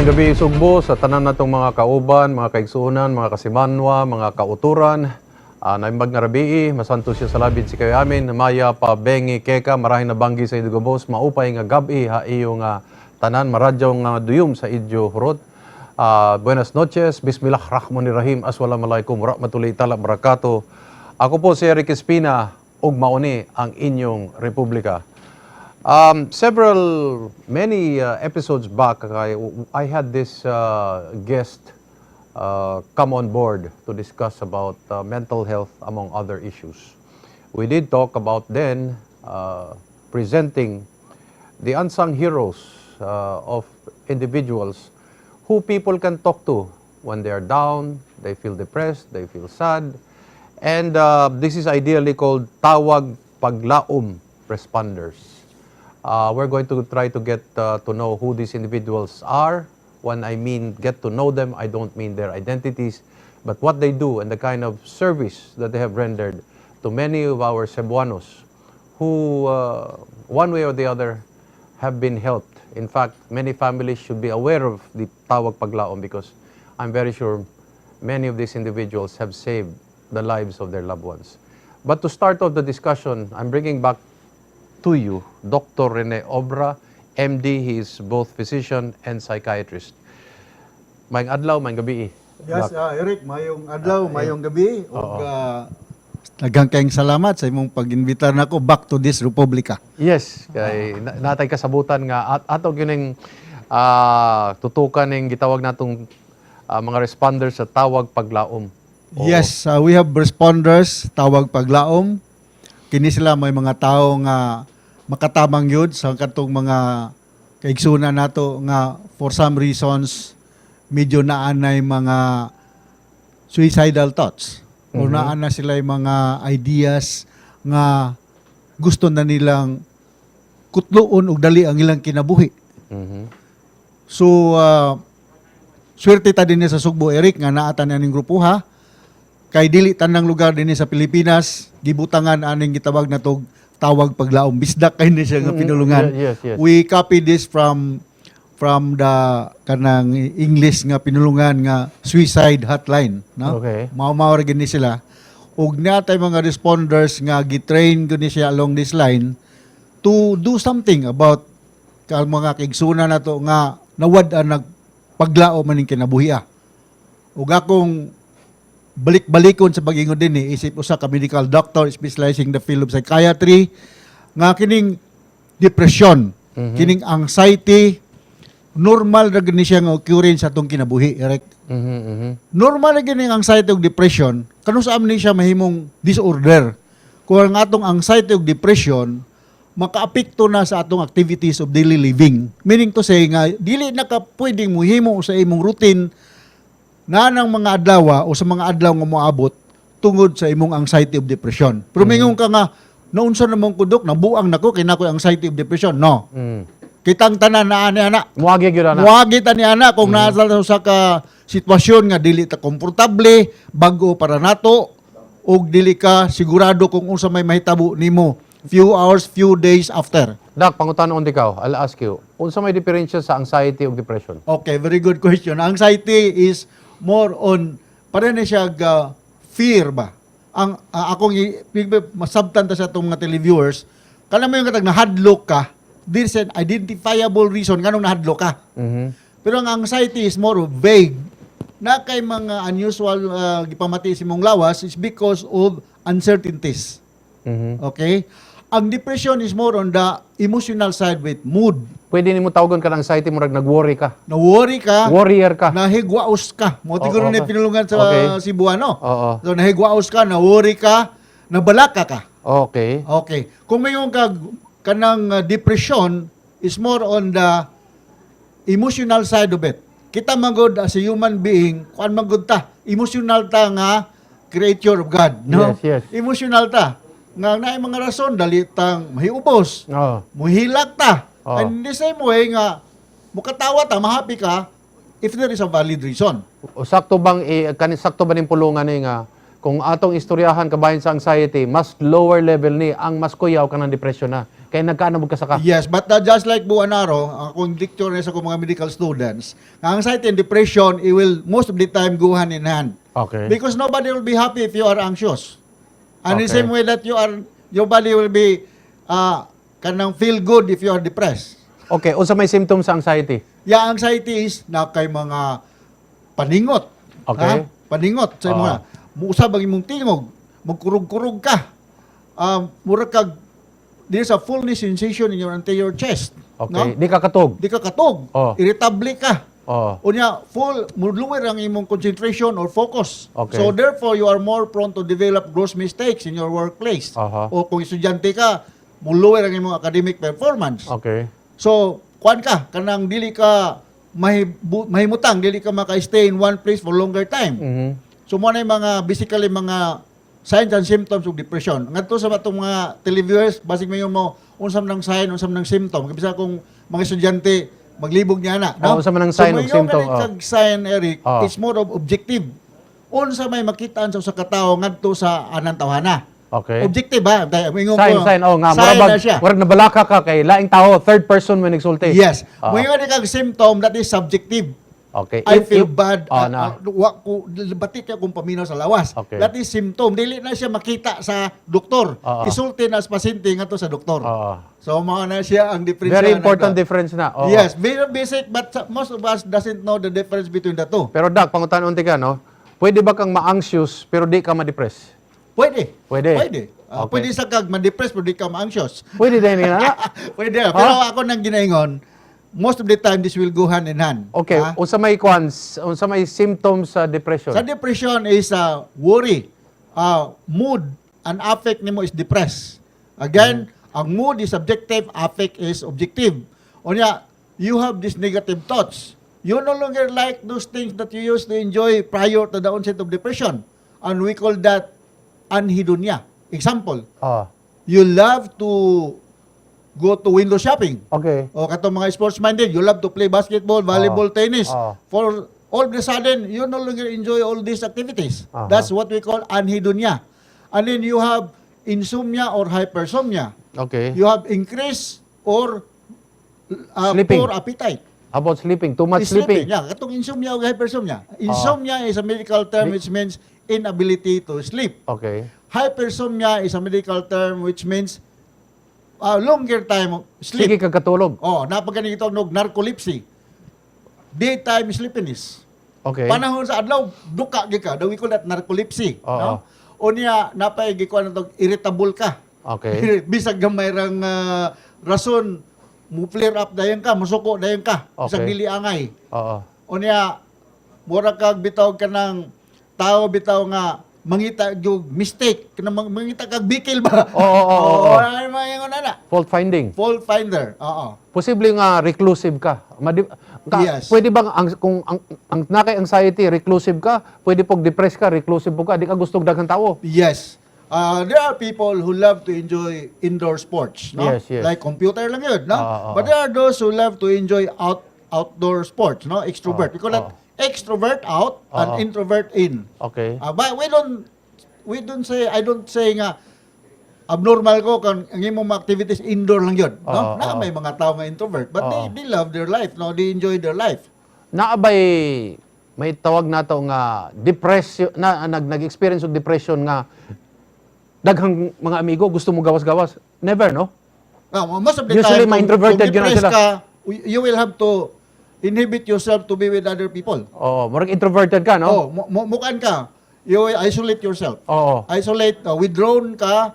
Maayong gabii, Sugbo, sa tanan natong mga kauban, mga kaigsuonan, mga kasimanwa, mga kauturan. Naimbag nga rabii, masantos siya sa labid si kayo amin, maya pa bengi keka, marahin na banggi sa idyo gabos, maupay nga gabi ha iyo nga tanan, maradyaw nga duyom sa idyo hurot. Buenas noches, bismillahirrahmanirrahim, assalamualaikum warahmatullahi taala barakatuh. Ako po si Eric Espina, ug mauni ang inyong republika. Many episodes back, I had this guest come on board to discuss about mental health, among other issues. We did talk about then presenting the unsung heroes of individuals who people can talk to when they are down, they feel depressed, they feel sad. And this is ideally called Tawag Paglaom responders. We're going to try to get to know who these individuals are. When I mean get to know them, I don't mean their identities, but what they do and the kind of service that they have rendered to many of our Cebuanos who, one way or the other, have been helped. In fact, many families should be aware of the Tawag Paglaom because I'm very sure many of these individuals have saved the lives of their loved ones. But to start off the discussion, I'm bringing back to you Dr. Rene Obra, MD. He is both physician and psychiatrist. Maayong adlaw, maayong gabii. Yes, Eric, mayong adlaw, mayong gabi. Ug daghang kayong salamat sa imong pag-invitar nako back to this Republika. Yes, kay natay kasabutan nga at ato gining tutukan ning gitawag natong mga responders sa Tawag Paglaom. Oo. Yes, we have responders, Tawag Paglaom. Kini sila may mga tao nga makatabang yun sa katong mga kaigsunan nato nga for some reasons medyo naanay mga suicidal thoughts o naa na sila yung mga ideas nga gusto na nilang kutloon og dali ang ilang kinabuhi. So, swerte ta dinhi sa Sugbo, Eric, nga naa ta aning grupo ha. Kay dili tanang lugar dinhi sa Pilipinas, gibutangan aning gitawag na tog Tawag Paglaom. Bisdak kay ni siya nga pinulungan. Yes. We copy this from the kanang English nga pinulungan nga suicide hotline, no? Okay. Mao-mao ra gini sila. Ug naa tay mga responders nga gitrain gud ni siya along this line to do something about kang mga kaigsunan nato nga nawad-an nagpaglaom maning kinabuhi ah. Ug akong balik-balikon sa pag-ingon din eh, isip usa ka medical doctor specializing in the field of psychiatry nga kining depression, kining anxiety, normal ra gini siya nga occurrence sa atong kinabuhi, Eric. Normal ra gini ang anxiety ug depression, kanus-a man ni siya mahimong disorder? Kung ang atong anxiety ug depression makaapekto na sa atong activities of daily living. Meaning to say nga dili na ka pwedeng muhimo sa imong routine na ng mga adlaw o sa mga adlaw nga moabot tungod sa imong anxiety of depression. Pero mingon ka nga, "Naunsa namang ko, Dok, nabuang nako kay nako anxiety of depression." No. Kitang tanan na ani ana. Muagi gyud ana. Muagi ta ni ana kung naa sa ka sitwasyon nga dili ta komportable, bago para nato ug dili ka sigurado kung unsa may mahitabo nimo few hours, few days after. Dak, pangutanon ikaw, I'll ask you. Unsa may diferensya sa anxiety ug depression? Okay, very good question. Anxiety is more on pare na siya fear ba. Ang akong masabtan ta sa atong mga televiewers, kana mo yung katag nahadlok ka, there's an identifiable reason nganong nahadlok ka. Pero ang anxiety is more vague. Na kay mga unusual gipamati sa imong lawas is because of uncertainties. Okay? Ang depression is more on the emotional side with mood. Pwede nimo tawagon ka ng anxiety, murag nag-worry ka. Na-worry ka, Worrier ka. Nahigwaos ka. Mo siguro na pinulungan sa Cebuano. So nahigwaos ka, na-worry ka, nabalaka ka. Okay. Kung mayon ka kanang depression is more on the emotional side of it. Kita man gud as a human being, kuan man gud ta, emotional ta nga creature of God, no? Yes. Emotional ta. Nga naay mga rason dali tang mahiubos, muhilak ta. And in the same way nga mukatawa ta, mahappy ka if there is a valid reason. O sakto bang kani sakto ba ning pulungan ni nga Kung atong istoryahan kabahin sa anxiety, mas lower level ni ang mas kuyaw ka ng depression na. Kaya nagkaano ka saka. Yes, but just like Buanaro, akong lecture sa akong mga medical students, ang anxiety and depression, it will most of the time go hand in hand. Because nobody will be happy if you are anxious. And the same way that you are, your body will be kanang feel good if you are depressed. Okay, unsa may symptoms sa anxiety? Yeah, anxiety is na kay mga paningot. Ha? Paningot sa mga muusab ang imong tingog, magkurog-kurog ka. Mura kag there's a fullness sensation in your anterior chest. Okay. No? Di ka katog. Di ka katog. Irritable ka. Unya, full, muluwer ang imong concentration or focus. So therefore, you are more prone to develop gross mistakes in your workplace. O kung estudyante ka, muluwer ang imong academic performance. So, kuan ka, kanang dili ka mahimutang, dili ka maka-stay in one place for longer time. So, mo na yung mga, basically, mga signs and symptoms of depression. Ngadto sa atong mga televiewers, basig mayo mo, unsam ng sign, unsam ng symptom. Kaya kung mga estudyante, maglibog niya na. Oh, No? unsa man ang sign so, ug symptom, mayo oh. kag sign, Eric, it's more of objective. Unsa may makitaan sa usa ka tawo ngadto sa anang tawhana. Objective ba? Dahil, moingon Sign, ko, sign. Oh, nga. sign Murag, na siya. murag nabalaka ka kay laing tao, third person mo nagsulti. Yes. Moingon kag symptom, that is subjective. I feel bad. Oh, na. Wa ko bati kay akong paminaw sa lawas. That is symptom. Dili na siya makita sa doktor. Isulti na sa pasyente ngadto sa doktor. So mao na siya ang difference. Very important difference na. Oo. Yes, very basic, but most of us doesn't know the difference between the two. Pero Doc, pangutan-on ka, no? Pwede ba kang ma-anxious pero di ka ma-depress? Pwede. Pwede. Pwede. Pwede sa kag ma-depress pero di ka ma-anxious. Pwede din na. Pwede. Pero ako nang ginaingon, most of the time this will go hand in hand. Okay, Ah? unsa may kuan, unsa may symptoms sa depression? Sa depression is worry, mood, and affect nimo is depressed. Again, ang mood is subjective, affect is objective. Unya, you have these negative thoughts. You no longer like those things that you used to enjoy prior to the onset of depression. And we call that anhedonia. Example, you love to go to window shopping. O katong mga sports minded, you love to play basketball, volleyball, tennis. For all of a sudden, you no longer enjoy all these activities. That's what we call anhedonia. And then you have insomnia or hypersomnia. You have increased or Sleeping. poor appetite. How about sleeping? Too much sleeping? Yeah, katong insomnia o hypersomnia. Insomnia is a medical term which means inability to sleep. Hypersomnia is a medical term which means longer time of sleep. Sige ka katulog. Oh, napagani ito og narcolepsy. Daytime sleepiness. Panahon sa adlaw duka gyud ka. We call that narcolepsy, no? Unya napay gikuan na irritable ka. Bisag gamay rang rason mo flare up dayon ka, musuko dayon ka, bisag dili angay. Unya mura kag bitaw ka ng tao bitaw nga mangita yung mistake kanang mangita kag bikil ba? Oo. Ay, mga ingon ana. Fault finding. Fault finder. Oo. Posible nga reclusive ka. Yes. Pwede bang ang, kung ang nakay anxiety, reclusive ka, pwede pag depressed ka, reclusive po ka, di ka gusto daghang tao. Yes. There are people who love to enjoy indoor sports, no? Yes. Like computer lang yun, no? Oo, But there are those who love to enjoy outdoor sports, no? Extrovert. We call that extrovert out and introvert in. But we don't say, I don't say nga abnormal ko kung ang imong mga activities indoor lang yun, no? Na may mga tao nga introvert, but they love their life, no? They enjoy their life. Naabay may tawag nato nga depression na nag-experience og depression nga daghang mga amigo gusto mo gawas-gawas. Never, no? Now, most of the Usually, time, mga introverted kung yun na depressed sila. ka, you will have to inhibit yourself to be with other people. Oo, murag introverted ka, no? Oh, mukaan ka. You will isolate yourself. Isolate, withdrawn ka,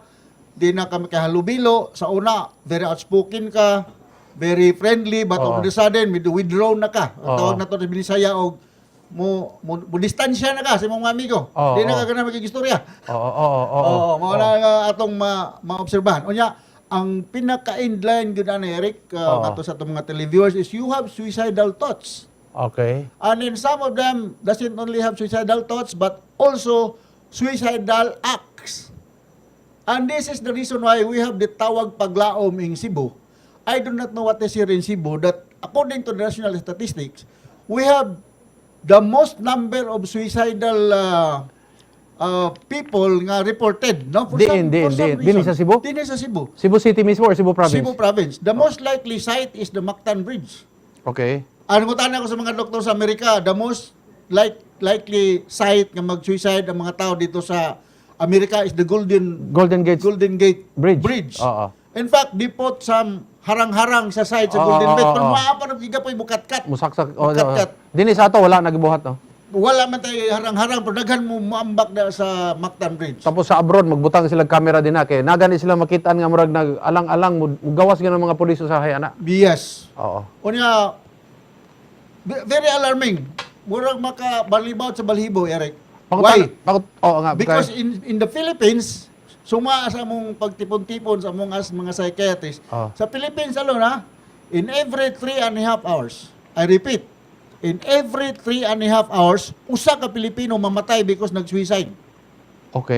di na ka makahalubilo. Sa una, very outspoken ka, very friendly, but all of a sudden, with withdrawn na ka. Ang tawag na to sa Binisaya, og mo distansya na ka sa imong mga amigo. Di na ka ganang makigistorya. Oo, oo, oo. Oo, mao na nga atong maobserbahan. Unya, ang pinaka-end line gyud ani Eric, ato sa atong mga televiewers is you have suicidal thoughts. And then some of them doesn't only have suicidal thoughts but also suicidal acts. And this is the reason why we have the Tawag Paglaom in Cebu. I do not know what is here in Cebu that according to the national statistics, we have the most number of suicidal people nga reported, no? For Diin, some, diin, for some diin. Dinhi reason. sa Cebu? Dinhi sa Cebu. Cebu City mismo or Cebu Province? Cebu Province. The most likely site is the Mactan Bridge. Ang ngutana ko sa mga doktor sa Amerika, the most likely site nga mag-suicide ang mga tao dito sa Amerika is the Golden Golden Gate Golden Gate Bridge. Bridge. Oo. In fact, di put some harang-harang sa side sa Golden Gate. Pero maa pa nang gigapoy bukatkat. Musaksak. Oh, Bukatkat. Dinhi sa ato wala nagibuhat, no. Wala man tayo harang-harang pero daghan mo moambak na sa Mactan Bridge. Tapos sa abroad magbutang sila camera din na kay nagani sila makitaan nga murag nag alang-alang mugawas gyud ang mga pulis usahay ana. Yes. Oo. Unya, very alarming. Murag maka balibaw sa balhibo, Eric. Why? Oo nga. Because in the Philippines, suma sa among pagtipon-tipon sa among as mga psychiatrists, sa Philippines alone ha, in every 3.5 hours, I repeat, in every 3.5 hours, usa ka Pilipino mamatay because nag-suicide.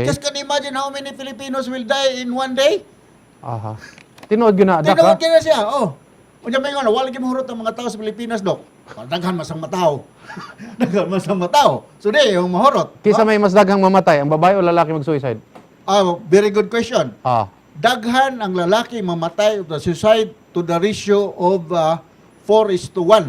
Just can you imagine how many Filipinos will die in one day? Aha. Tinuod gyud na adak Tinuod ha. kaya na siya, oh. Unya may ngono, wala gyud mahurot ang mga tao sa Pilipinas, dok. Daghan mas ang matao. Daghan mas ang matao. So di, yung mahurot. Kisa may mas daghang mamatay, ang babae o lalaki mag-suicide? Ah, very good question. Daghan ang lalaki mamatay of the suicide to the ratio of 4 is to 1.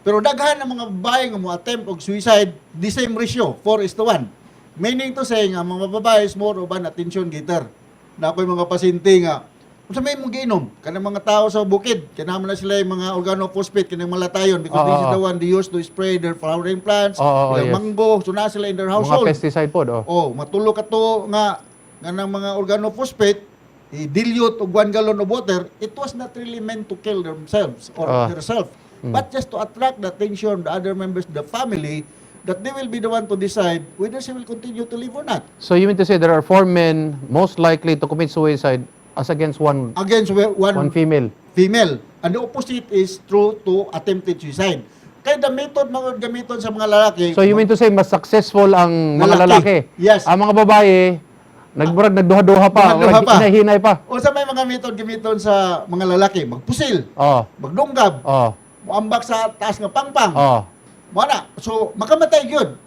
Pero daghan ang mga babae nga mo attempt og suicide, the same ratio, 4 is to 1. Meaning to say nga mga babae is more of an attention getter. Na ako'y mga pasyente nga unsa may mong giinom kanang mga tao sa bukid kinahanglan na sila yung mga organophosphate kanang malatayon because this is the one they use to spray their flowering plants, ilang manggo, so naa sila in their Mga household. pesticide pod, oh. Oh, matulo ka to nga nga ng mga organophosphate, i-dilute og 1 gallon of water, it was not really meant to kill themselves or herself, but just to attract the attention of the other members of the family that they will be the one to decide whether she will continue to live or not. So you mean to say there are four men most likely to commit suicide as against one Against one, one female? Female. And the opposite is true to attempted suicide. Kaya the method mga gamiton sa mga lalaki, So you mean to say mas successful ang mga lalaki? Lalaki. Yes. Ang mga babae nagmurag nagduha-duha pa, Duha-duha murag pa. hinay-hinay pa. O sa may mga method gamiton sa mga lalaki, magpusil, magdunggab, muambak sa taas nga pangpang. Mo na. So makamatay gyud.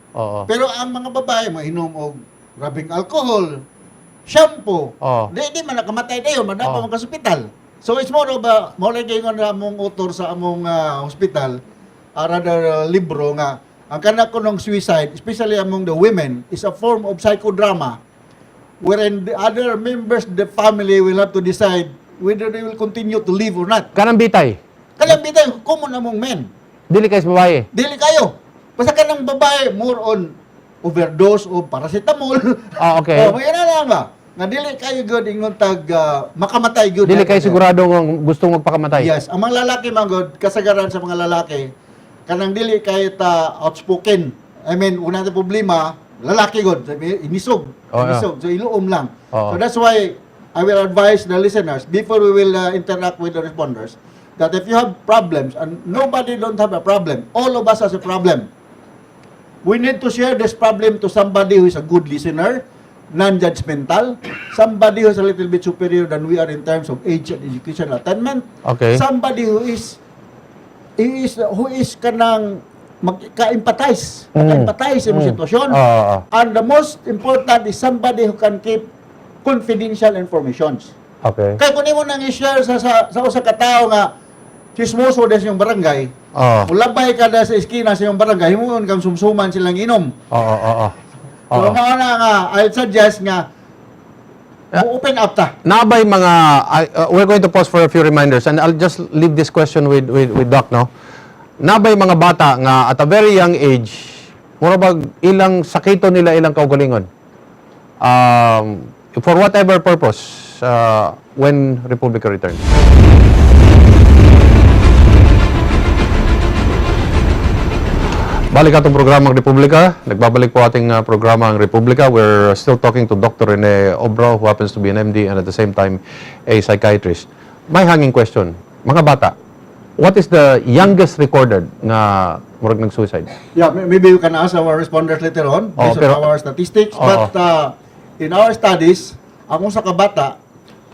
Pero ang mga babae mainom og rubbing alcohol, shampoo. Di man nakamatay dayon, man pa man ka ospital. So it's more of a mao lagi ingon na among author sa among hospital, rather libro nga ang kanak ko ng suicide, especially among the women, is a form of psychodrama wherein the other members of the family will have to decide whether they will continue to live or not. Kanang bitay. Kanang bitay, common among men. Dili kay sa babae. Dili kayo. Basta kanang babae, more on overdose o paracetamol. Ah, okay. Oh, may na lang ba? Nga dili kayo good ingon tag makamatay good. Dili kay sigurado nga gustong magpakamatay. Yes, ang mga lalaki man good, kasagaran sa mga lalaki kanang dili kayo ta outspoken. I mean, una ta problema, lalaki good, sabi inisog, inisog. So iluom lang. So that's why I will advise the listeners before we will interact with the responders that if you have problems, and nobody don't have a problem, all of us has a problem. We need to share this problem to somebody who is a good listener, non-judgmental, somebody who is a little bit superior than we are in terms of age and educational attainment, somebody who is kanang magka-empathize, maka-empathize sa imong sitwasyon. And the most important is somebody who can keep confidential informations. Kaya kung imo nang i-share sa usa ka tawo nga chismoso des yung barangay, mulabay ka na sa eskina sa iyong barangay, himuon kang sumsuman silang inom. Oo, oo, oo. So mao na nga I'll suggest nga mo open up ta. Nabay mga we're going to pause for a few reminders and I'll just leave this question with Doc, no. Nabay mga bata nga at a very young age, mura bag ilang sakito nila ilang kaugalingon. For whatever purpose, when Republika returns. Balik atong programang Republika. Nagbabalik po ating programang Republika. We're still talking to Dr. Rene Obro, who happens to be an MD and at the same time a psychiatrist. My hanging question, mga bata, what is the youngest recorded nga murag nag-suicide? Yeah, maybe you can ask our responders later on Oo, based pero- on our statistics. Oo. But in our studies, ang usa ka bata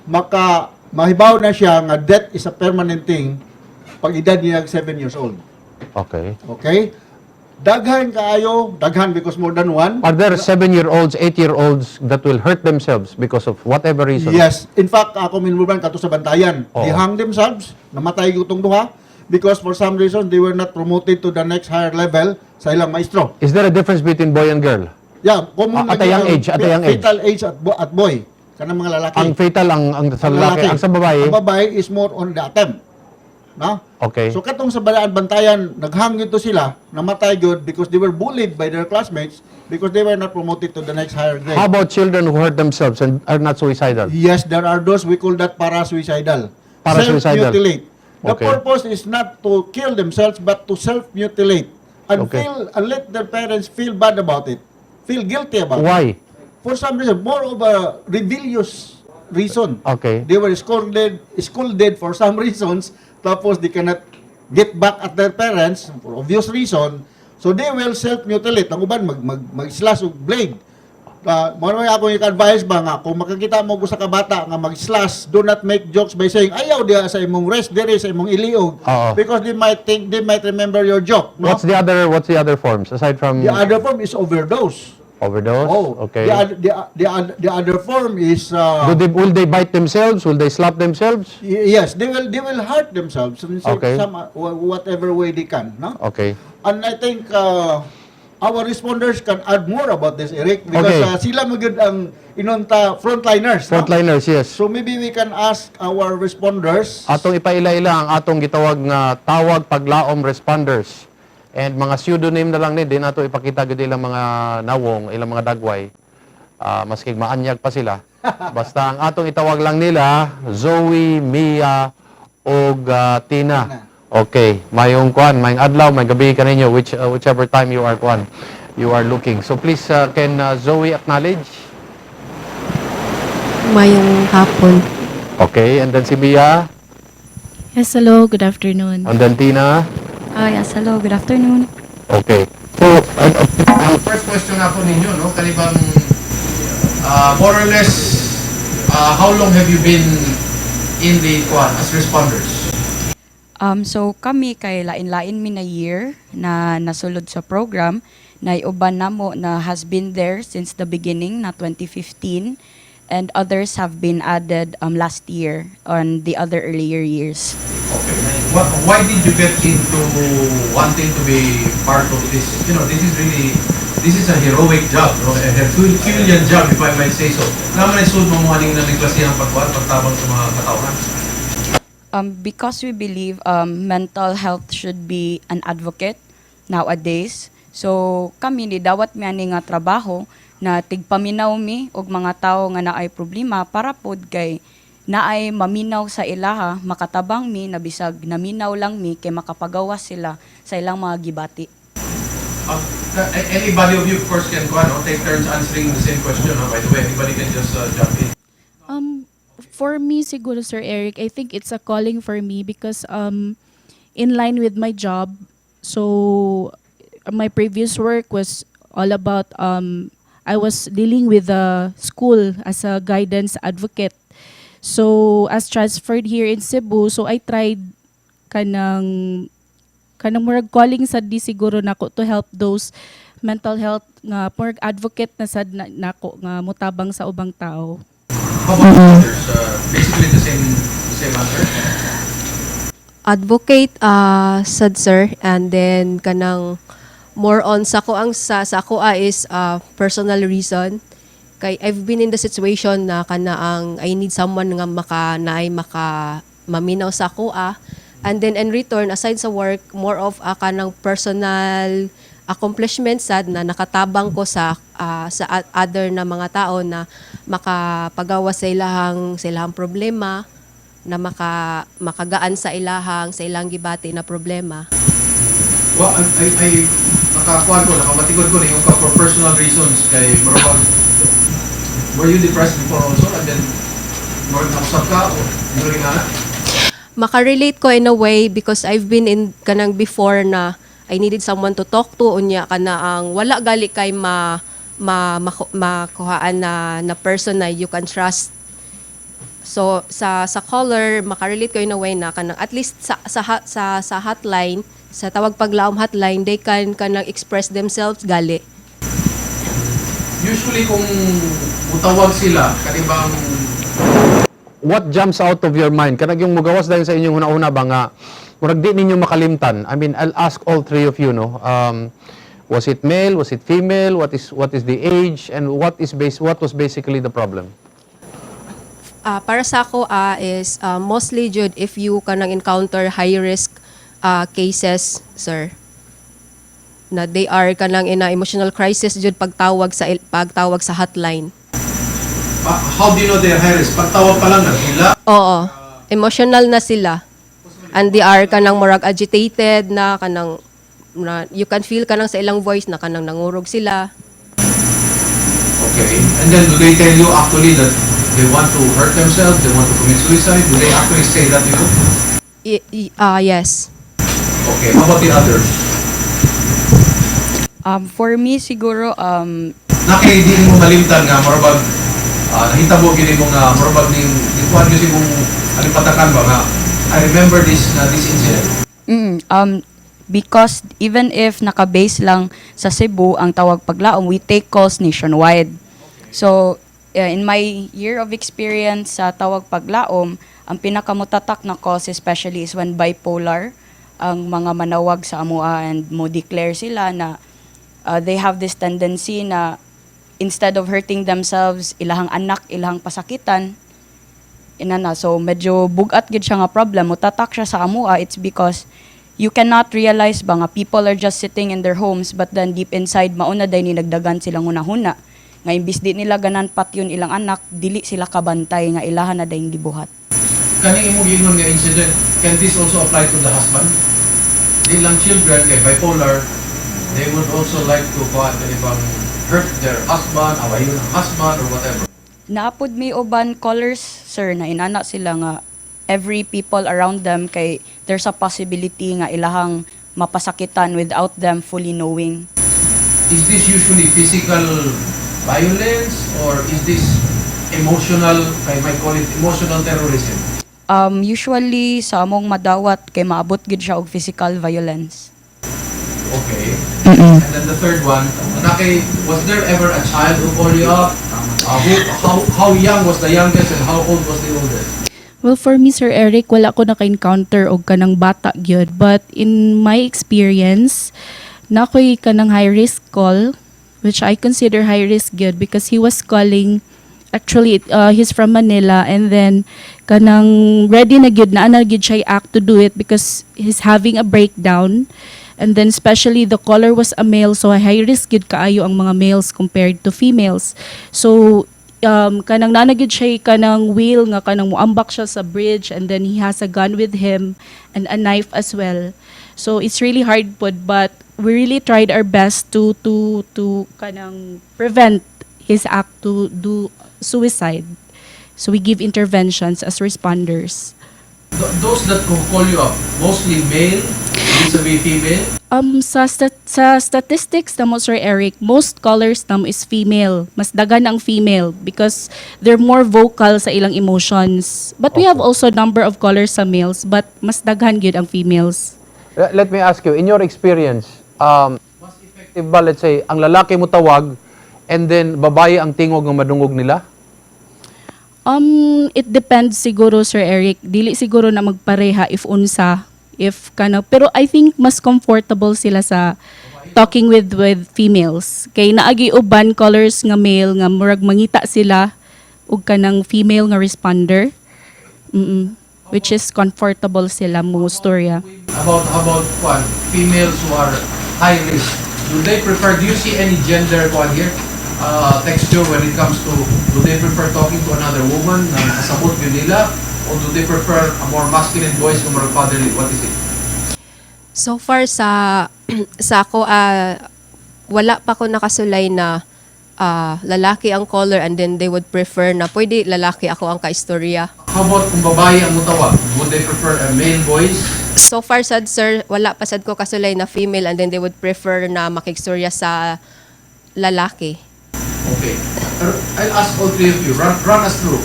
maka mahibaw na siya nga death is a permanent thing pag edad niya 7 years old. Okay? Daghan kaayo, daghan because more than one. Are there 7-year-olds, 8-year-olds that will hurt themselves because of whatever reason? Yes. In fact, ako minmuban kato sa Bantayan. Oo. They hung themselves, namatay gutong duha because for some reason they were not promoted to the next higher level sa ilang maestro. Is there a difference between boy and girl? Yeah, common Ah, at a young lagi ang age, at a young age. fatal age at boy, kanang mga lalaki. Ang fatal ang sa lalaki, ang sa babae. Ang babae is more on the attempt. No? Okay. So katong sa Balaan Bantayan, naghang to sila, namatay gyud because they were bullied by their classmates because they were not promoted to the next higher grade. How about children who hurt themselves and are not suicidal? Yes, there are those, we call that parasuicidal. Parasuicidal. Self-mutilate. The purpose is not to kill themselves but to self-mutilate and feel and let their parents feel bad about it. Feel guilty about it. Why? For some reason, more of a rebellious reason. They were scolded for some reasons, tapos they cannot get back at their parents for obvious reason. So they will self-mutilate. Ang uban mag mag mag-slash og blade. Mo naman ako i-advise ba nga kung makakita mo og usa ka bata nga mag-slash, do not make jokes by saying, "Ayaw diha sa imong rest diri sa imong iliog," Oo. because they might think, they might remember your joke, no? What's the other forms aside from The other form is overdose. Overdose? Oh, the other form is Do they will they bite themselves? Will they slap themselves? Yes, they will hurt themselves in some whatever way they can, no? Okay. And I think our responders can add more about this, Eric, because sila magud ang inonta frontliners, no? Frontliners, yes. So maybe we can ask our responders. Atong ipaila-ila ang atong gitawag nga Tawag Paglaom responders. And mga pseudonym na lang ni, di nato ipakita gud ilang mga nawong, ilang mga dagway. Ah, maski maanyag pa sila. Basta ang atong itawag lang nila, Zoe, Mia, og Tina. Okay, mayong kuan, mayong adlaw, may gabi kaninyo, whichever time you are kuan, you are looking. So please, can Zoe acknowledge? Mayong hapon. Okay, and then si Mia, Yes, hello. Good afternoon. And then Tina. Ah, yes, hello. Good afternoon. Okay. So, ang first question ako ninyo, no, kanibang more or less, how long have you been in the kuan as responders? So kami kay lain-lain mi na year na nasulod sa program na uban namo na has been there since the beginning na 2015 and others have been added last year on the other earlier years. Okay. Why did you get into wanting to be part of this? This is really, this is a heroic job, no? A Herculean job, if I might say so. Naman ay sud mo mo aning nagklasihang pagkuan, pagtabang sa mga katawhan. Because we believe mental health should be an advocate nowadays. So kami ni dawat mi ani nga trabaho na tigpaminaw mi og mga tawo nga naay problema para pod kay naay maminaw sa ilaha, makatabang mi na bisag naminaw lang mi kay makapagawas sila sa ilang mga gibati. Anybody of you, of course, can kuan, no? Take turns answering the same question. No? By the way, anybody can just jump in. For me, siguro, Sir Eric, I think it's a calling for me because in line with my job, so my previous work was all about I was dealing with the school as a guidance advocate. So as transferred here in Cebu, so I tried kanang murag calling sad di siguro nako to help those mental health nga murag advocate na sad na, nako nga mutabang sa ubang tao. How about the others? Basically the same answer. Advocate sad, sir, and then kanang more on sa ko ang sa ako is personal reason kay I've been in the situation na kana ang I need someone nga maka naay maka maminaw sa ako and then in return, aside sa work, more of kanang personal accomplishment sad na nakatabang ko sa other na mga tao na makapagawa sa ilahang problema, na makagaan sa ilang gibati na problema. Well, I nakakuan ko, nakamatikod ko ninyo ka for personal reasons kay murag were you depressed before also and then murag nausap ka o murag nga na? Makarelate ko in a way because I've been in kanang before na I needed someone to talk to, unya kana ang wala gali kay makuhaan na person na you can trust. So sa caller, makarelate ko in a way na kanang at least sa hotline. Sa Tawag Paglaom hotline, they can kanang express themselves gali. Usually kung mutawag sila, kanibang what jumps out of your mind? Kanang yung mugawas dahil sa inyong una-una ba nga murag di ninyo makalimtan. I mean, I'll ask all three of you, no. Was it male? Was it female? What is the age and what was basically the problem? Para sa ako is mostly jud if you kanang encounter high risk cases, sir, na they are kanang in a emotional crisis jud pagtawag sa hotline. How do you know they're high risk? Pagtawag pa lang, naghila. Oo. Emotional na sila. And they are kanang murag agitated na kanang na you can feel kanang sa ilang voice na kanang nangurog sila. Okay. And then do they tell you actually that they want to hurt themselves, they want to commit suicide? Do they actually say that to you? Yes. Okay. How about the others? For me siguro Na kay di mo malimtan nga murabag nahitabo gini mo nga murabag ning gikuan gyud imong alipatakan ba nga I remember this na this incident. Because even if naka-base lang sa Cebu ang Tawag Paglaom, we take calls nationwide. So, in my year of experience sa Tawag Paglaom, ang pinakamutatak na calls especially is when bipolar ang mga manawag sa amoa and mo declare sila na they have this tendency na instead of hurting themselves, ilahang anak, ilahang pasakitan, inana. So medyo bugat gid siya nga problem. Mutatak siya sa amoa. It's because you cannot realize ba nga people are just sitting in their homes, but then deep inside mauna day ni nagdagan silang hunahuna nga imbis di nila ganan patyon ilang anak, dili sila kabantay nga ilahan na dayong gibuhat. Kaning imong giingon nga incident, can this also apply to the husband? Di lang children kay bipolar, they would also like to kuan ibang hurt their husband, awayon ang husband or whatever. Naapod may uban callers, sir, na inana sila nga every people around them kay there's a possibility nga ilahang mapasakitan without them fully knowing. Is this usually physical violence or is this emotional, I might call it emotional terrorism? Usually sa among madawat kay maabot gid siya og physical violence. Okay. And then the third one, Anake, was there ever a child who called you up? How young was the youngest and how old was the oldest? Well, for me, Sir Eric, wala ko naka-encounter og kanang bata gyud. But in my experience, nakoy kanang high risk call, which I consider high risk gyud because he was calling, actually, he's from Manila, and then kanang ready na gyud na ana gyud siya act to do it because he's having a breakdown. And then especially the caller was a male, so high risk gyud kaayo ang mga males compared to females. So kanang naa na gyud siya kanang will nga kanang muambak siya sa bridge, and then he has a gun with him and a knife as well. So it's really hard pud, but we really tried our best to kanang prevent his act to do suicide. So we give interventions as responders. Those that who call you up, mostly male, vis-a-vis female? Sa statistics namo, Sir Eric, most callers namo is female. Mas daghan ang female because they're more vocal sa ilang emotions. But we have also number of callers sa males, but mas daghan gyud ang females. Let me ask you, in your experience, mas effective ba, let's say, ang lalaki mo tawag and then babae ang tingog ng madungog nila? It depends siguro, Sir Eric. Dili siguro na magpareha if unsa, if kana, pero I think mas comfortable sila sa talking with females. Kay naagi uban callers nga male nga murag mangita sila og kanang female nga responder. Which is comfortable sila mo storya. About kwan, females who are high risk, do they prefer, do you see any gender kwan here? Texture when it comes to, do they prefer talking to another woman na nakasabot yun nila? Or do they prefer a more masculine voice o more fatherly? What is it? So far sa ako, wala pa ko nakasulay na lalaki ang caller and then they would prefer na pwede lalaki ako ang kaistorya. How about kung babae ang mutawag? Would they prefer a male voice? So far sad, sir, wala pa sad ko kasulay na female and then they would prefer na makigstorya sa lalaki. Okay. Pero I'll ask all three of you, run us through.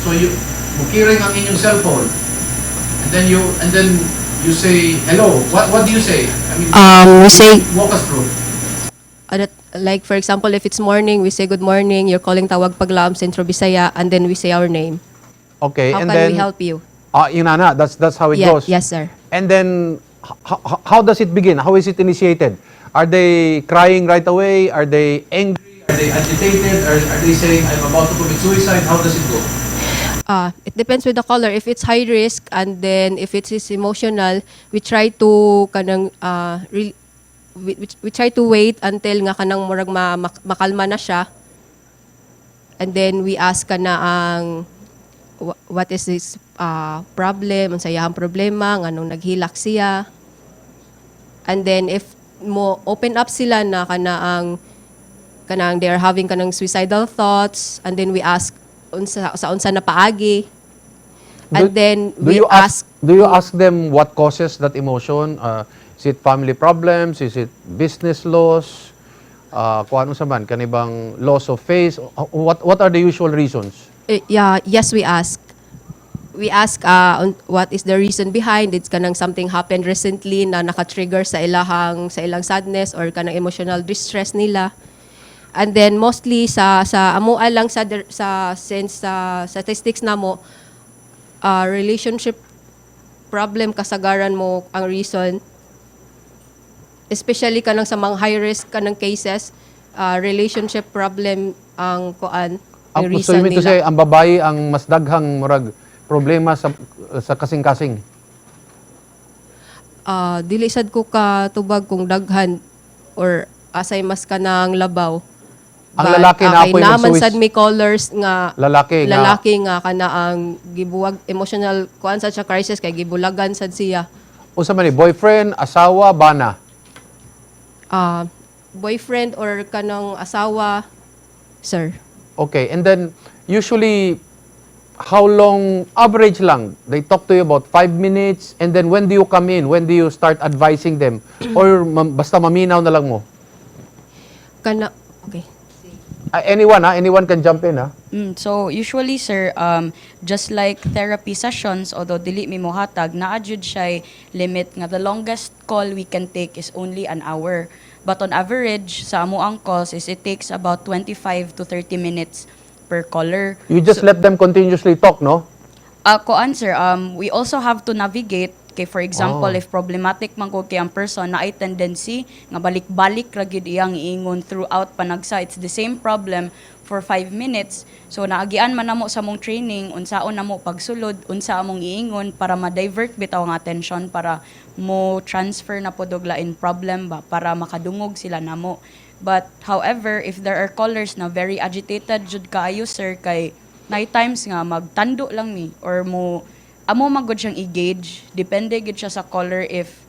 So you, mukiring ang inyong cellphone. And then You say hello. What do you say? I mean, We say walk us through. Like for example, if it's morning, we say, "Good morning, you're calling Tawag Paglaom Centro Bisaya," and then we say our name. Okay, "How and can then we help you?" Ah, yun na. That's how it Yeah, goes. yes, sir. And then how does it begin? How is it initiated? Are they crying right away? Are they angry? Are they agitated? Are they saying, "I'm about to commit suicide"? How does it go? It depends with the caller. If it's high risk and then if it is emotional, we try to kanang we try to wait until nga kanang murag makalma na siya. And then we ask kana ang what is this problem, unsa iyang problema, nganong naghilak siya. And then if mo open up sila na kana ang kanang they are having kanang suicidal thoughts, and then we ask unsa sa unsa na paagi. And then Do we you ask, do you ask them what causes that emotion? Is it family problems? Is it business loss? Kung ano sa man, kanibang loss of face? What are the usual reasons? Eh, yeah, yes, we ask. We ask on what is the reason behind it's kanang something happened recently na naka-trigger sa ilahang sa ilang sadness or kanang emotional distress nila. And then mostly sa amoa lang sa since sa statistics namo, relationship problem kasagaran mo ang reason, especially kanang sa mga high risk kanang cases, relationship problem ang kuan, ang Ang, so reason you mean to nila. say, ang babae ang mas daghang murag problema sa kasing-kasing? Dili sad ko katubag kung daghan or asay mas kanang labaw. Ang lalaki na kay apoy naman magsuwis. sad may callers nga Lalaki nga- lalaki nga kana ang gibuwag emotional kuan sad siya crisis kay gibulagan sad siya. Unsa man ni, boyfriend, asawa, bana? Boyfriend or kanang asawa, sir. Okay, and then usually how long, average lang, they talk to you about 5 minutes, and then when do you come in? When do you start advising them? Or basta maminaw na lang mo? Kana okay. Anyone, ha? Anyone can jump in, ha? So usually, sir, just like therapy sessions, although dili mi mohatag, naa jud siya limit nga the longest call we can take is only an hour. But on average, sa amo ang calls is it takes about 25 to 30 minutes per caller. You just let them continuously talk, no? Ko answer, we also have to navigate kay for example, if problematic man ko kay ang person na ay tendency nga balik-balik ra gyud iyang iingon throughout panagsa, it's the same problem for 5 minutes. So naagian man namo sa mong training unsaon namo pagsulod, unsa among iingon para ma-divert bitaw ang attention para mo transfer na pod og lain problem ba para makadungog sila namo. But however, if there are callers na very agitated jud kaayo, sir, kay naay times nga magtando lang ni or mo amo magod siyang i-gauge, depende gid siya sa caller if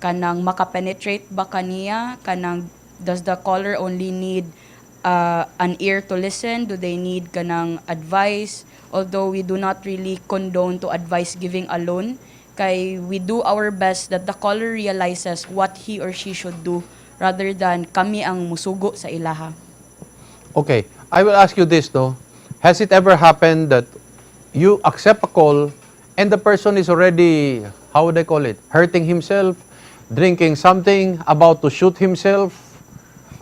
kanang makapenetrate ba kaniya, kanang does the caller only need an ear to listen, do they need kanang advice, although we do not really condone to advice giving alone kay we do our best that the caller realizes what he or she should do rather than kami ang musugo sa ilaha. Okay, I will ask you this, no? Has it ever happened that you accept a call and the person is already, how would I call it, hurting himself, drinking something, about to shoot himself?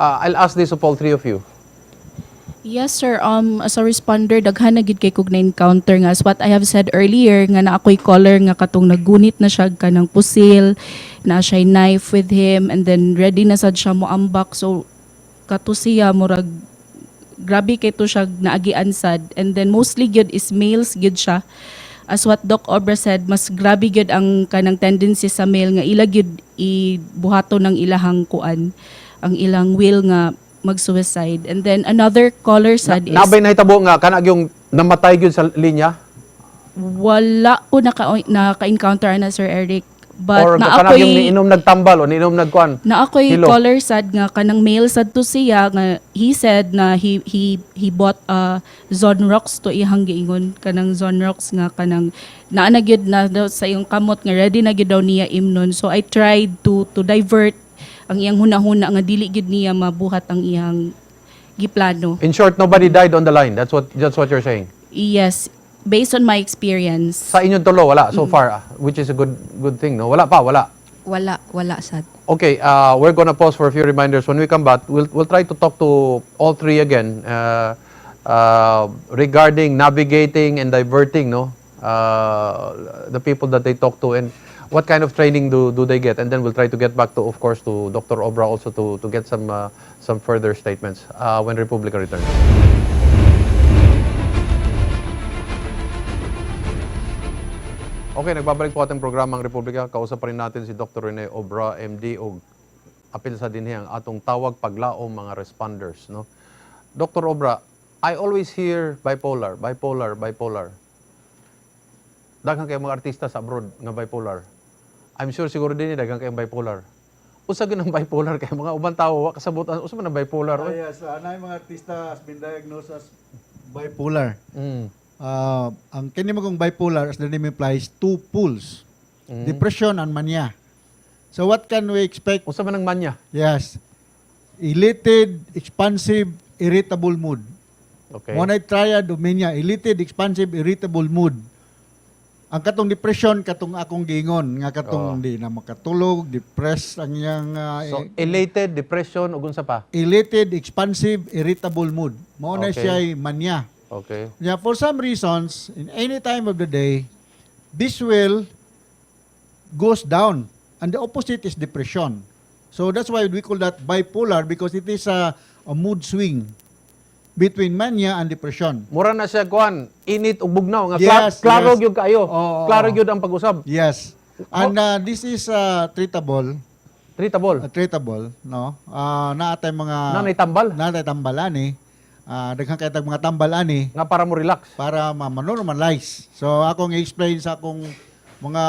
I'll ask this of all three of you. Yes, sir. As a responder, daghan na gid kay kog na-encounter nga as what I have said earlier nga na ako'y caller nga katong naggunit na siya kanang pusil, na siya knife with him and then ready na sad siya moambak. So kato siya murag grabe kay to siya naagian sad, and then mostly gyud is males gyud siya. As what Doc Obra said, mas grabe gyud ang kanang tendency sa male nga ila gyud ibuhato ng ilahang kuan, ang ilang will nga mag-suicide. And then another caller sad is Nabay nahitabo nga kana yung namatay gyud sa linya? Wala ko naka-encounter na, Sir Eric, but Or na kana yung ako'y niinom nagtambal o niinom nagkuan? Na ako'y Hilo. Caller sad nga kanang male sad to siya nga he said na he bought Zonrox to iyang giingon, kanang Zonrox nga kanang naa na gyud na daw sa iyong kamot nga ready na gyud daw niya imnon. So I tried to divert ang iyang hunahuna nga dili gyud niya mabuhat ang iyang giplano. In short, nobody died on the line. That's what you're saying. Yes. Based on my experience. Sa inyong tulo, wala so far, which is a good thing, no? Wala pa, wala. Wala, wala sad. Okay, we're gonna pause for a few reminders. When we come back, we'll try to talk to all three again regarding navigating and diverting, no, the people that they talk to and what kind of training do they get, and then we'll try to get back to, of course, to Dr. Obra also to get some further statements when Republika returns. Okay, nagbabalik po ating programang Republika. Kausap pa rin natin si Dr. Rene Obra, MD, o apil sa dinhi ang atong tawag paglaom mga responders. No? Dr. Obra, I always hear bipolar, bipolar, bipolar. Daghan kay mga artista sa abroad nga bipolar. I'm sure siguro din daghan kayong bipolar. Usa gyud ang bipolar kay mga ubang tao wa kasabot usa man ang bipolar, oy? Yes, anay mga artista has been diagnosed as bipolar. Ang kini mo kong bipolar, as the name implies, two poles. Depression and mania. So what can we expect? Usa man ang manya? Yes. Elated, expansive, irritable mood. Mo na triad of mania, elated, expansive, irritable mood. Ang katong depression, katong akong giingon, nga katong di na makatulog, depressed ang iyang So elated, depression ug unsa pa? Elated, expansive, irritable mood. Mao na siya mania. Yeah, for some reasons, in any time of the day, this will goes down. And the opposite is depression. So that's why we call that bipolar, because it is a mood swing between mania and depression. Mura na siya kuan, init ug bugnaw nga klaro gyud kaayo. Klaro gyud ang pag-usab. Yes. And this is treatable. Treatable. Treatable, no? Naa tay mga Naa tambal? Naa tay tambal ani. Daghan kay tag mga tambal ani Nga para mo relax. Para ma-normalize. So akong i-explain sa akong mga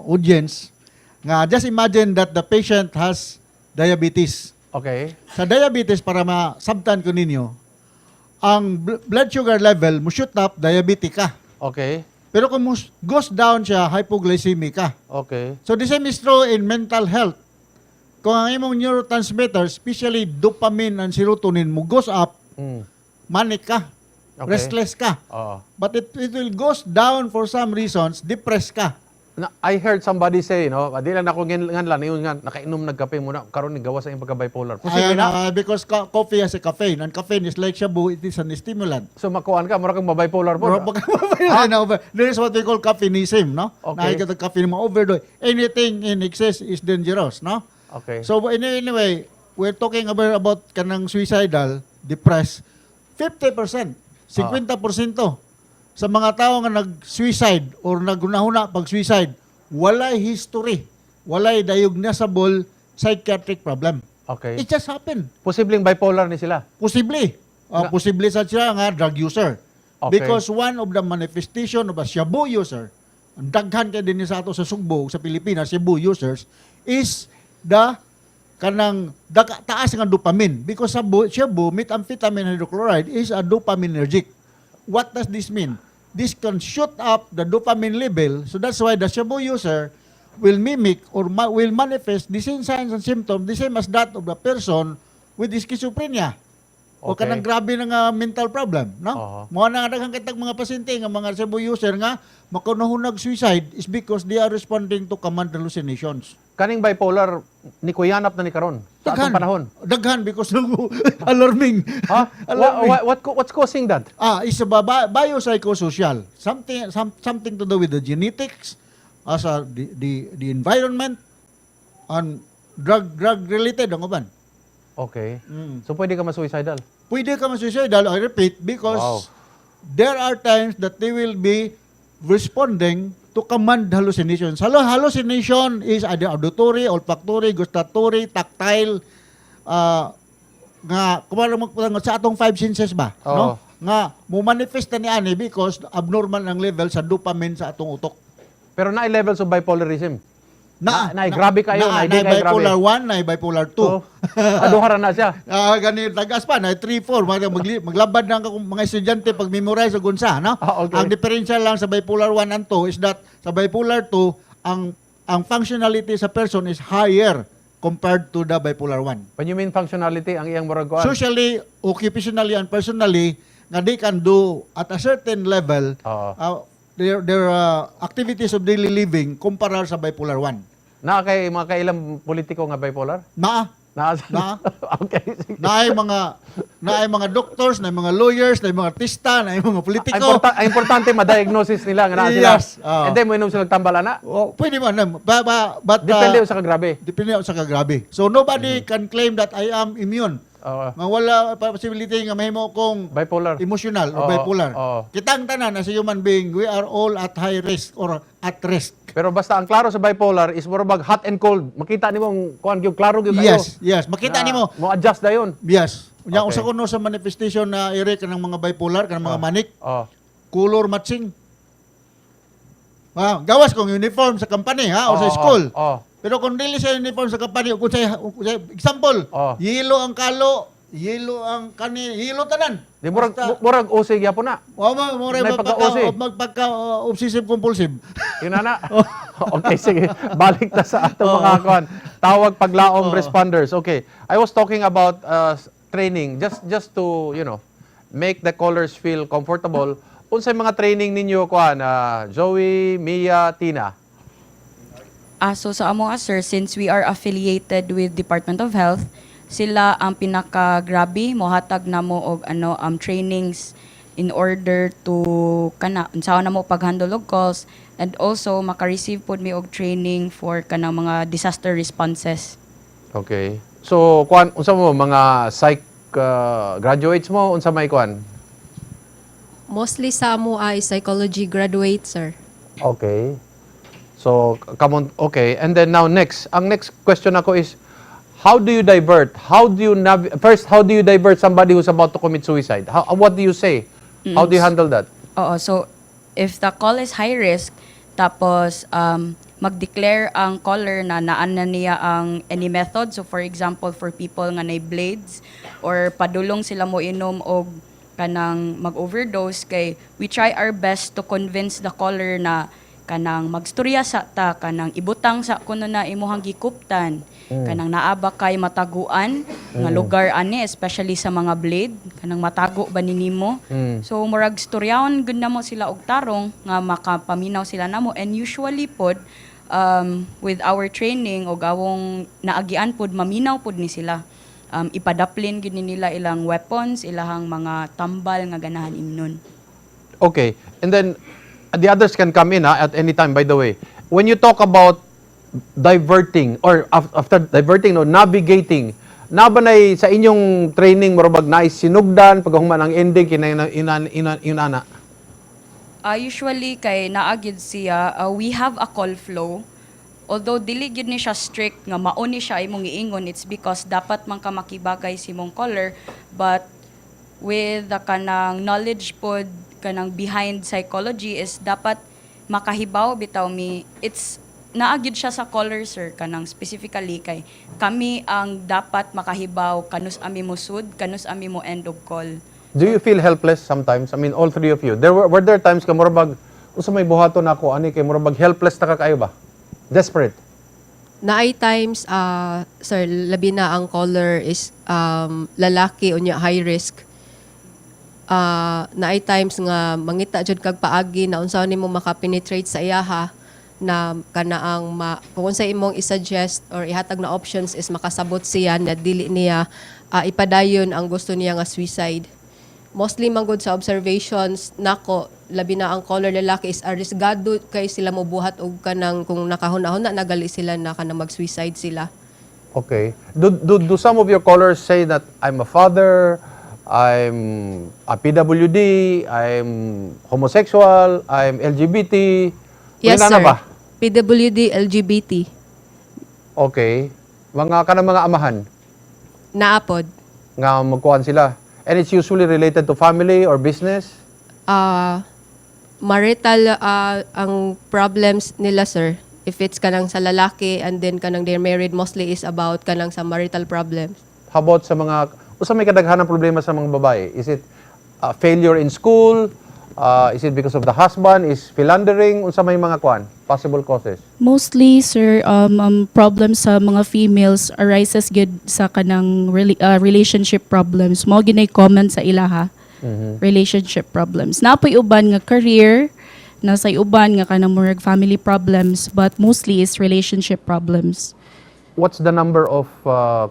audience nga just imagine that the patient has diabetes. Sa diabetes, para masabtan ko ninyo, ang blood sugar level mo shoot up, diabetic ka. Pero kung mo goes down siya, hypoglycemic ka. So the same is true in mental health. Kung ang imong neurotransmitters, especially dopamine and serotonin, mo goes up, manic ka, restless ka. But it will goes down for some reasons, depressed ka. Na, I heard somebody say, no, di lang ako nganlan, yun nga, nakainom nagkape muna, karon ni gawas sa iyong pagka-bipolar. Posible Ayan, na. Because coffee has a caffeine, and caffeine is like shabu, it is an stimulant. So makuan ka, mura kang mabipolar po. There is what we call caffeineism, no? Okay. Nakikita caffeine mo overdose. Anything in excess is dangerous, no? Okay. So anyway, we're talking about kanang suicidal, depressed. 50%, 50% sa mga tao nga nag-suicide or naghunahuna pag-suicide, walay history, walay diagnosable psychiatric problem. It just happened. Posibleng bipolar ni sila. Posible. Posible sa siya nga drug user. Because one of the manifestation of a shabu user, ang daghan kay din sa ato sa Sugbo, sa Pilipinas, shabu users, is the kanang taas nga dopamine, because shabu, methamphetamine hydrochloride, is a dopaminergic. What does this mean? This can shoot up the dopamine level, so that's why the shabu user will mimic or will manifest the same signs and symptoms, the same as that of the person with schizophrenia. O kanang grabe na nga mental problem, no? Mao na nga daghan kitag mga pasyente nga mga shabu user nga makunahunag suicide is because they are responding to command hallucinations. Kaning bipolar ni kuyanap na ni karon sa atong panahon. Daghan because alarming. Ha? Alarming. What's causing that? Ah, is a biopsychosocial. Something to do with the genetics, as a, the environment, and drug related ang uban. So pwede ka ma-suicidal. Pwede ka ma-suicidal, I repeat, because there are times that they will be responding to command hallucinations. Hallucination is either auditory, olfactory, gustatory, tactile, nga kumano sa atong five senses ba, no? Nga mo manifest na ni ani because abnormal ang level sa dopamine sa atong utok. Pero naay levels of bipolarism. Na, Na, grabe kayo, na, na, di na kayo grabe. bipolar 1, na bipolar 2. So, aduha ra na siya. Ah, gani tagas pa na 3 4 maglabad na ang mga estudyante pag memorize og unsa, no? Ang diferensya lang sa bipolar 1 and 2 is that sa bipolar 2 ang functionality sa person is higher compared to the bipolar 1. When you mean functionality, ang iyang murag kuan. Socially, occupationally and personally nga they can do at a certain level Oo. their activities of daily living kumpara sa bipolar 1. Naa kay mga kailang politiko nga bipolar? Naa. Naa. Naa. Okay, sige. Naay mga doctors, naay mga lawyers, naay mga artista, naay mga politiko. Ang importante ma-diagnosis nila nga naa sila. Yes, oo. And then moinom sila tambal ana. Oh, pwede man ba, ba, but Depende sa kagrabe. Depende sa kagrabe. So nobody can claim that I am immune. Oo. Nga wala possibility nga mahimo kong Bipolar. emotional or Oo, bipolar. oo. Kitang tanan as a human being, we are all at high risk or at risk. Pero basta ang klaro sa bipolar is mura bag hot and cold. Makita nimo ang kuan gyud, klaro gyud kayo. Yes. Makita Na nimo. mo adjust dayon. Yes. Unya usa kuno sa manifestation na Eric kanang mga bipolar, kanang mga manic, color matching. Ah, gawas kung uniform sa company ha o sa Oo, school. oo. Pero kung dili sa uniform sa company, kung sa example, yellow ang kalo, yellow ang kani, yellow tanan. Di murag Basta, murag OC gyapon na. o mo mo May magpagka, pagka-OC. magpagka obsessive compulsive. Yun na na. Okay, sige. Balik ta sa atong mga kuan. Tawag paglaom responders. Okay. I was talking about training just to make the callers feel comfortable. Unsay mga training ninyo kuan, Joey, Mia, Tina? Ah, so sa amo sir, since we are affiliated with Department of Health, sila ang pinaka-grabe mohatag namo og ano trainings in order to kana unsaon namo pag-handle og calls and also maka-receive pod mi og training for kanang mga disaster responses. Okay. So kuan unsa mo mga psych graduates mo, unsa may kuan? Mostly sa amo ay psychology graduate, sir. Okay. So, come on. Okay. And then now next, ang next question ako is, how do you divert? How do you first, how do you divert somebody who's about to commit suicide? What do you say? How do you handle that? Oo, so if the call is high risk, tapos mag-declare ang caller na naan na niya ang any method. So for example, for people nga nay blades or padulong sila mo inom og kanang mag-overdose kay we try our best to convince the caller na kanang magstorya sa ta, kanang ibutang sa kuno na imuhang gikuptan, kanang naa ba kay mataguan nga lugar ani, especially sa mga blade, kanang matago ba ni nimo. So murag storyahon gud namo sila og tarong nga makapaminaw sila namo and usually pod with our training og awong naagian pod, maminaw pod ni sila. Ipadaplin gid ni nila ilang weapons, ilahang mga tambal nga ganahan imnon. Okay. And then the others can come in ha, at any time, by the way. When you talk about diverting or after diverting, no, navigating, naa ba nay sa inyong training murag naay sinugdan pagkahuman ang ending kinay ina ina inana? Usually kay naa gyud siya, we have a call flow. Although dili gyud ni siya strict nga mao ni siya imong giingon, it's because dapat man ka makibagay si imong caller, but with the kanang knowledge pod kanang behind psychology is dapat makahibaw bitaw mi it's naa gyud siya sa caller, sir, kanang specifically kay kami ang dapat makahibaw kanus ami mo sud, kanus ami mo end og call. Do you feel helpless sometimes? I mean, all three of you. Were there times ka murag bag unsa may buhaton nako ani kay murag bag helpless na ka kayo ba? Desperate. Naay times, sir, labi na ang caller is lalaki unya high risk. Naay times nga mangita jud kag paagi na unsa nimo maka-penetrate sa iyaha na kanaang kung unsa imong i-suggest or ihatag na options is makasabot siya na dili niya ipadayon ang gusto niya nga suicide. Mostly man gud sa observations nako, labi na ang caller lalaki is arisgado kay sila mobuhat og kanang kung nakahuna-huna nagali sila na kanang mag-suicide sila. Okay. Do some of your callers say that I'm a father, I'm a PWD, I'm homosexual, I'm LGBT? Yes, Wala na sir. ba? PWD, LGBT. Okay. Mga kanang mga amahan Naa pod. Nga magkuhan sila. And it's usually related to family or business? Marital ang problems nila, sir. If it's kanang sa lalaki and then kanang they're married, mostly is about kanang sa marital problems. How about sa mga, usa may kadaghanang problema sa mga babae? Is it failure in school? Is it because of the husband? Is philandering? Unsa may mga kuan? Possible causes? Mostly, sir, problems sa mga females arises gid sa kanang relationship problems. Mao ginay common sa ilaha. Relationship problems. Naa poy uban nga career, naa say uban nga kanang murag family problems, but mostly is relationship problems. What's the number of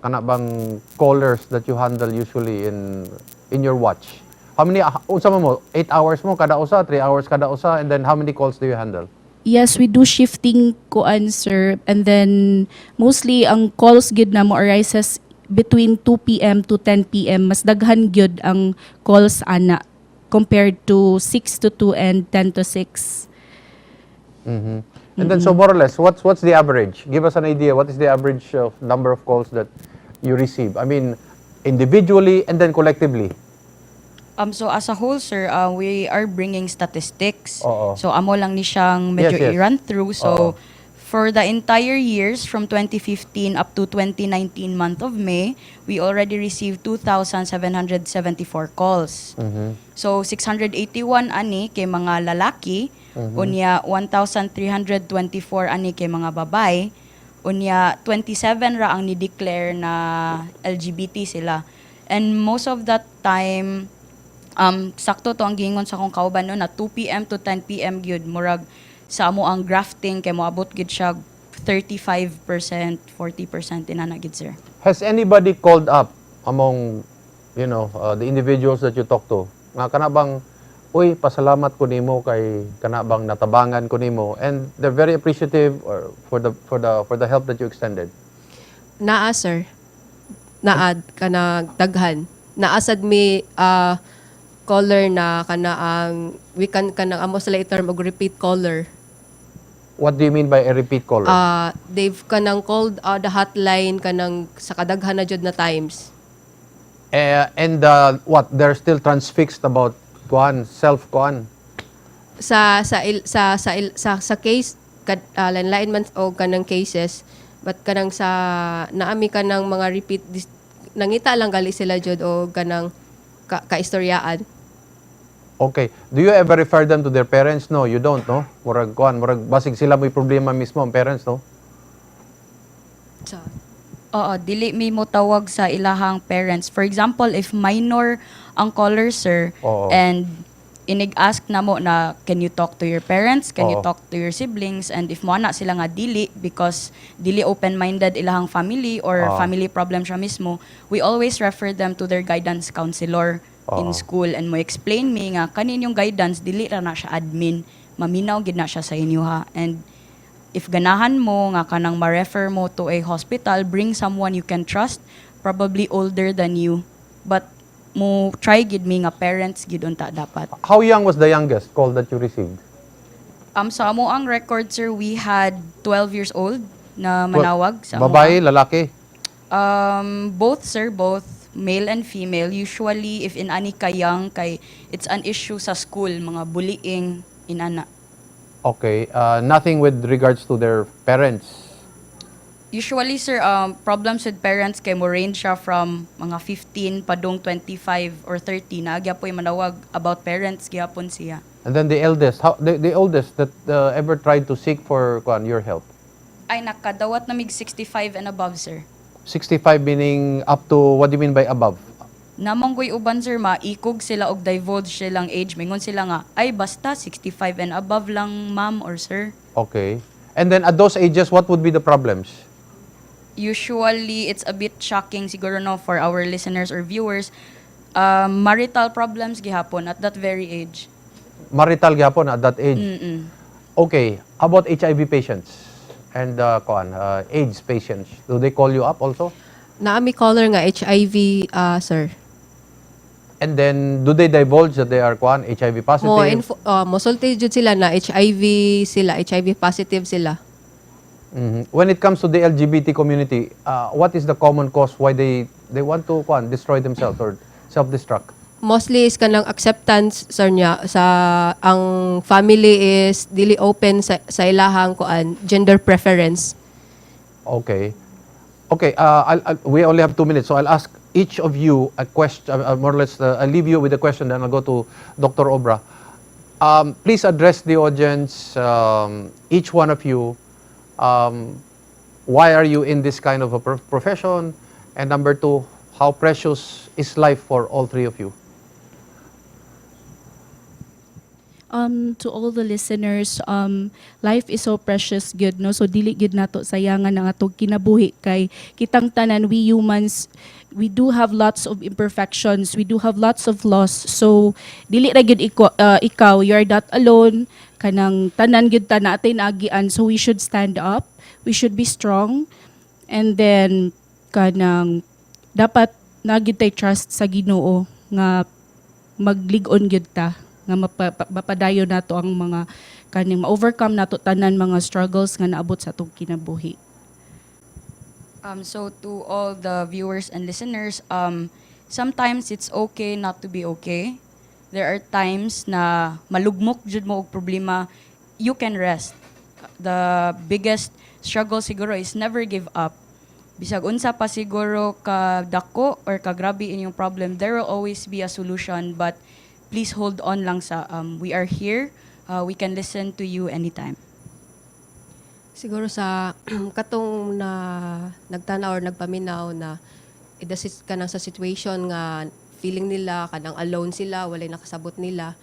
kana bang callers that you handle usually in your watch? How many, unsa man mo? 8 hours mo kada usa, 3 hours kada usa, and then how many calls do you handle? Yes, we do shifting kuan, sir. And then mostly ang calls gyud namo arises between 2 p.m. to 10 p.m. Mas daghan gyud ang calls ana compared to 6 to 2 and 10 to 6. And then so more or less, what's the average? Give us an idea. What is the average of number of calls that you receive? I mean, individually and then collectively. So as a whole, sir, we are bringing statistics. Oo. So amo lang ni siyang medyo i-run through. Oo. So for the entire years from 2015 up to 2019 month of May, we already received 2,774 calls. So 681 ani kay mga lalaki, unya 1,324 ani kay mga babae, unya 27 ra ang ni-declare na LGBT sila. And most of that time, sakto to ang giingon sa akong kauban, no, na 2 p.m. to 10 p.m. gyud murag sa amo ang grafting kay moabot gyud siya 35%, 40% inana gyud, sir. Has anybody called up among the individuals that you talk to? Nga kana bang, "Uy, pasalamat ko nimo kay kana bang natabangan ko nimo," and they're very appreciative or for the help that you extended? Naa, sir. Naa kana daghan. Naa sad mi caller na kana ang we can kanang amo sila i-term og repeat caller. What do you mean by a repeat caller? They've kanang called the hotline kanang sa kadaghan na jud na times. And what? They're still transfixed about kuan, self kuan? Sa il, sa il, sa case kad, lain-lain man og kanang cases, but kanang sa naa mi kanang mga repeat nangita lang gali sila jud og kanang kaistoryaan. Okay. Do you ever refer them to their parents? No, you don't, no? Murag kuan, murag basig sila may problema mismo ang parents, no? Sa Oo, dili mi mo tawag sa ilahang parents. For example, if minor ang caller, sir, and inig-ask na mo na, "Can you talk to your parents? Can you talk to your siblings?" And if mo na sila nga dili because dili open-minded ilahang family or family problem siya mismo, we always refer them to their guidance counselor in school and mo explain mi nga kaninyong guidance dili ra na siya admin, maminaw gid na siya sa inyo ha, and if ganahan mo nga kanang ma-refer mo to a hospital, bring someone you can trust, probably older than you. But mo try gid mi nga parents gid unta dapat. How young was the youngest call that you received? Sa amo ang record, sir, we had 12 years old na manawag sa amo. Babae, lalaki? Both, sir, both male and female. Usually if inani ka young kay it's an issue sa school, mga bullying inana. Okay. Nothing with regards to their parents? Usually, sir, problems with parents kay mo range siya from mga 15 padung 25 or 30 na gyapoy manawag about parents gyapon siya. And then the eldest, the oldest that ever tried to seek for kuan, your help? Ay, nakadawat na mig 65 and above, sir. 65 meaning up to, what do you mean by above? Naa man goy uban, sir, maikog sila og divulge silang age. Mingon sila nga, "Ay, basta 65 and above lang, ma'am or sir." Okay. And then at those ages, what would be the problems? Usually, it's a bit shocking siguro, no, for our listeners or viewers. Marital problems gihapon at that very age. Marital gyapon at that age. Okay. How about HIV patients and kuan, AIDS patients? Do they call you up also? Naa mi caller nga HIV, sir. And then do they divulge that they are kuan, HIV positive? Mo info, mosulti jud sila na HIV sila, HIV positive sila. When it comes to the LGBT community, what is the common cause why they want to kuan, destroy themselves or self-destruct? Mostly is kanang acceptance, sir, niya sa ang family is dili open sa ilahang kuan, gender preference. Okay. Okay, we only have 2 minutes, so I'll ask each of you a question, more or less, I'll leave you with a question, then I'll go to Dr. Obra. Please address the audience, each one of you. Why are you in this kind of a profession? And number two, how precious is life for all three of you? To all the listeners, life is so precious gyud, no? So dili gyud nato sayangan ang atong kinabuhi kay kitang tanan, we humans, we do have lots of imperfections, we do have lots of flaws. So dili ra gyud ikaw, you are not alone. Kanang tanan gyud ta natin naagian. So we should stand up, we should be strong, and then kanang dapat naa gyud tay trust sa Ginoo nga maglig-on gyud ta nga mapadayon nato ang mga kaning ma-overcome nato tanan mga struggles nga naabot sa atong kinabuhi. So to all the viewers and listeners, sometimes it's okay not to be okay. There are times na malugmok jud mo og problema, you can rest. The biggest struggle siguro is never give up. Bisag unsa pa siguro ka dako or ka grabe inyong problem, there will always be a solution, but please hold on lang sa we are here. We can listen to you anytime. Siguro sa katong na nagtanaw or nagpaminaw na ida kanang sa situation nga feeling nila kanang alone sila, walay nakasabot nila,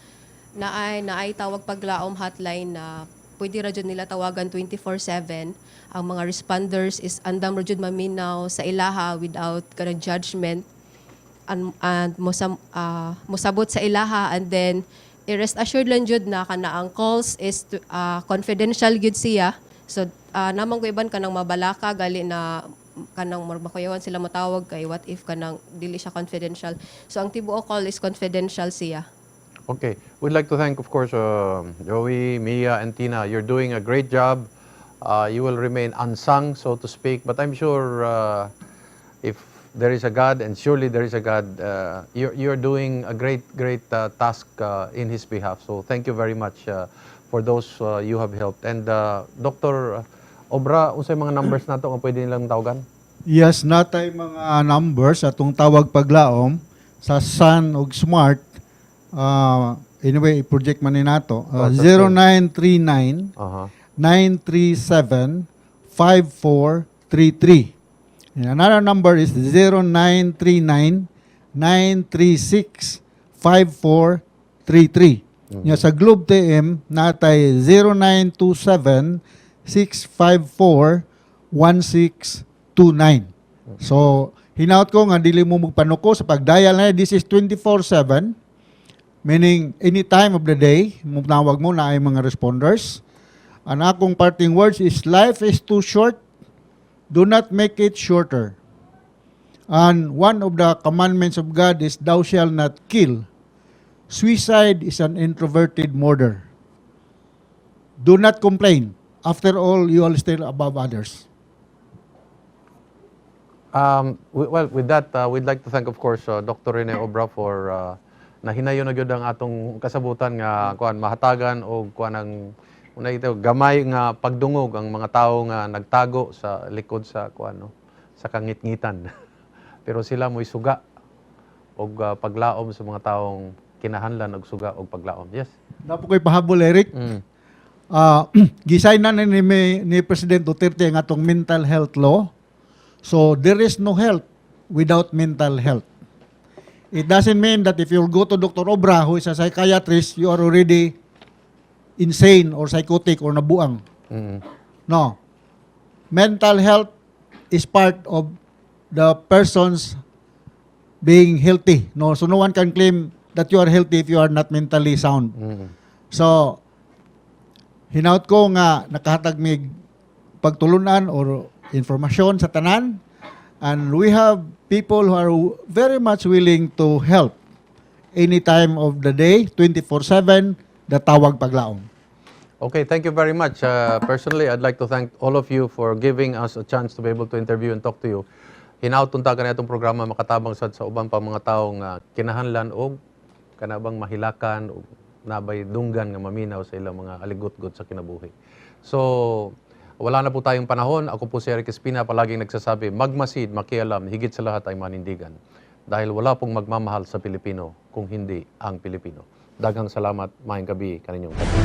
naay Tawag Paglaom hotline na pwede ra jud nila tawagan 24/7. Ang mga responders is andam ra jud maminaw sa ilaha without kanang judgment and mosabot sa ilaha, and then i-rest assured lang jud na kana ang calls is confidential gyud siya. So namang ko iban kanang mabalaka gali na kanang murag makuyawan sila matawag kay what if kanang dili siya confidential. So ang tibuok call is confidential siya. Okay. We'd like to thank, of course, Joey, Mia, and Tina. You're doing a great job. You will remain unsung, so to speak. But I'm sure if there is a God, and surely there is a God, you're doing a great, great task in His behalf. So thank you very much for those you have helped. And Dr. Obra, unsay mga numbers nato nga pwede nilang tawagan? Yes, natay mga numbers atong Tawag Paglaom sa Sun ug Smart. Anyway, i-project man ni nato. Oh, sa screen. 0939 937 5433. And another number is 0939 936 5433. Nya sa Globe TM natay 0927 654 1629. So, hinaut ko nga dili mo magpanuko sa pagdial na. This is 24/7, meaning any time of the day mutawag mo, naay mga responders. Ang akong parting words is life is too short. Do not make it shorter. And one of the commandments of God is thou shalt not kill. Suicide is an introverted murder. Do not complain. After all, you are still above others. Well, with that, we'd like to thank, of course, Dr. Rene Obra for nahinayon na gyud ang atong kasabutan nga kuan mahatagan og kuan ang una ito gamay nga pagdungog ang mga tawo nga nagtago sa likod sa kuan, no, sa kangitngitan. Pero sila mo'y suga og paglaom sa mga taong kinahanglan og suga og paglaom. Yes. Naa pa ko'y pahabol, Eric. Gisign na ni President Duterte ang atong mental health law. So there is no health without mental health. It doesn't mean that if you'll go to Dr. Obra, who is a psychiatrist, you are already insane or psychotic or nabuang. No. Mental health is part of the person's being healthy. No, so no one can claim that you are healthy if you are not mentally sound. So, hinaut ko nga nakahatag mig pagtulunan or informasyon sa tanan, and we have people who are very much willing to help any time of the day, 24/7, the Tawag Paglaom. Okay, thank you very much. Personally, I'd like to thank all of you for giving us a chance to be able to interview and talk to you. Hinaut unta kani atong programa makatabang sad sa uban pa mga tawo nga kinahanglan og kanabang mahilakan og nabay dunggan nga maminaw sa ilang mga aligutgot sa kinabuhi. So, wala na po tayong panahon. Ako po si Eric Espina, palaging nagsasabi, magmasid, makialam, higit sa lahat ay manindigan. Dahil wala pong magmamahal sa Pilipino kung hindi ang Pilipino. Daghang salamat, maayong gabii kaninyong tanan.